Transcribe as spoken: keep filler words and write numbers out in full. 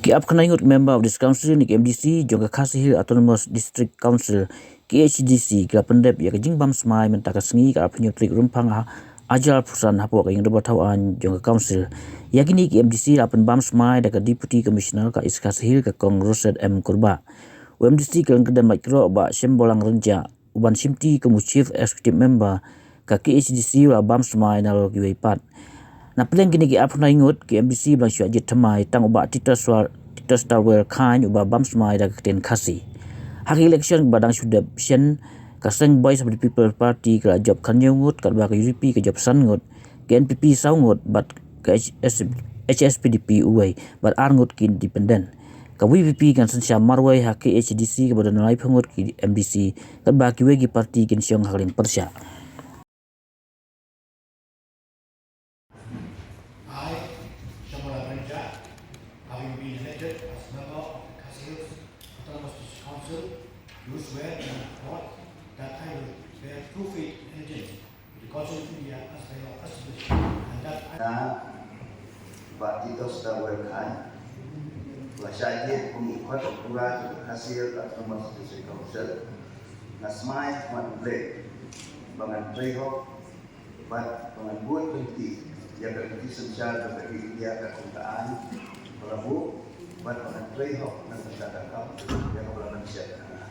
Ki arphew khyndai ngut member of this council ne ki M D C jong ka Khasi Hills Autonomous District Council, K H A D C, ki la pyndep ïa ka jingbam smai mynta ka sngi ka arphew hynñiew tarik Rymphang ha hajar arphew san hapoh ka ïing dorbar thaw aiñ jong ka council. Ïa kine ki M D C la pynbam smai da ka Deputy Commissioner ka East Khasi Hills, ka Kong Rosette M Kurbah. U M D C ka Lyngkdem Laitkroh, Bah Shembolang Rynjah, u ban shimti kum u Chief Executive Member ka K H A D C, u la bam smai nalor kiwei pat. Na pdeng kine ki arphew khyndai ngut ki M D C ba la shu jied thymmai, tang u Bah Titus Wa-, Titus Darwell Chyne uba bam smai da ka ktien Khasi. Ha ka election ba dang shu dep shen, ka seng Voice of the People Party ka la jop khathynñiew ngut, katba ka U D P ka jop san ngut, ka N P P saw ngut, bad ka H S, H S P D P uwei, bad ar ngut ki independent. Ka V P P kan synshar marwei ha K H A D C kaba don laiphew ngut ki M D C, katba kiwei ki party kin shong ha ka liang pyrshah. I, Shembolang Rynjah, having been elected as member of the Khasi Hills Autonomous District Council, do swear and affirm that I will bear true faith and allegiance to the Constitution of India as by law established, and that I Na, Bah Titus Darwell Chyne, ba la shah jied kum u khot u pura jong ka Khasi Hills Autonomous District Council, nga smai ha khmat U Blei ba ngan trei hok bad ba ngan bud lynti ïa ka lynti synshar jong ka ri India katkum ka aiñ ba la buh, bad ba ngan trei hok na ka bynta ka kam ïa kaba la mynsiem ha nga.